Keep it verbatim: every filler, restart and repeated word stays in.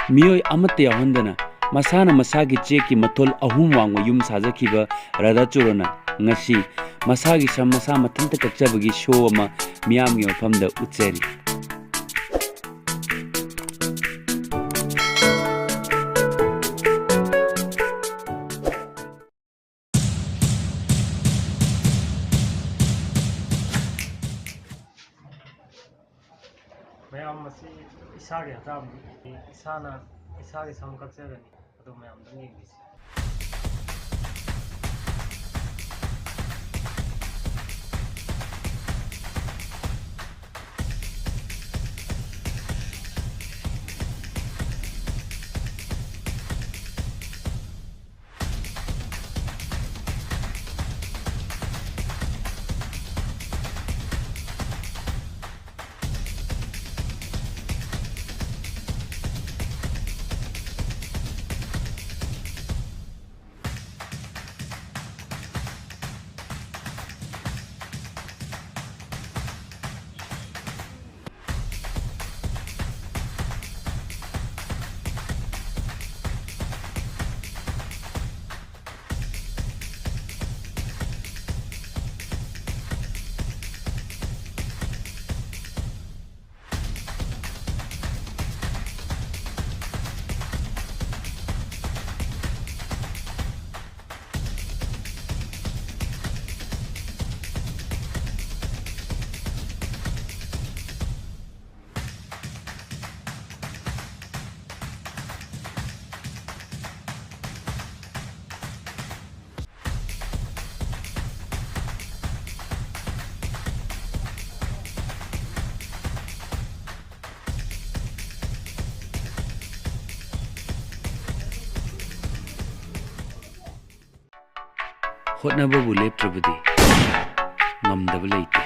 ꯃꯤꯑꯣꯏ ꯑꯃꯠꯇ ꯌꯥꯎꯍꯟꯗꯅ ꯃꯁꯥꯅ ꯃꯁꯥꯒꯤ ꯆꯦꯛꯀꯤ ꯃꯊꯣꯜ ꯑꯍꯨꯝ ꯋꯥꯡꯕ ꯌꯨꯝ ꯁꯥꯖꯈꯤꯕ ꯔꯥꯙꯥꯆꯣꯔꯟꯅ ꯉꯁꯤ ꯃꯁꯥꯒꯤ ꯁꯝ ꯃꯁꯥ ꯃꯊꯟꯇ ꯀꯛꯆꯕꯒꯤ ꯁꯣ ꯑꯃ ꯃꯤꯌꯥꯝꯒꯤ ꯃꯐꯝꯗ ꯎꯠꯆꯔꯤ꯫ ꯃꯌꯥꯝ, ꯃꯁꯤ ꯏꯁꯥꯒꯤ ꯍꯛꯆꯥꯡꯅꯤ꯫ ꯏꯁꯥꯅ ꯏꯁꯥꯒꯤ ꯁꯝ ꯀꯛꯆꯒꯅꯤ꯫ ꯑꯗꯨ ꯃꯌꯥꯝꯗꯪ ꯌꯦꯡꯕꯤꯁꯤ꯫ ꯍꯣꯠꯅꯕꯕꯨ ꯂꯦꯞꯇ꯭ꯔꯕꯗꯤ ꯉꯝꯗꯕ ꯂꯩꯇꯦ꯫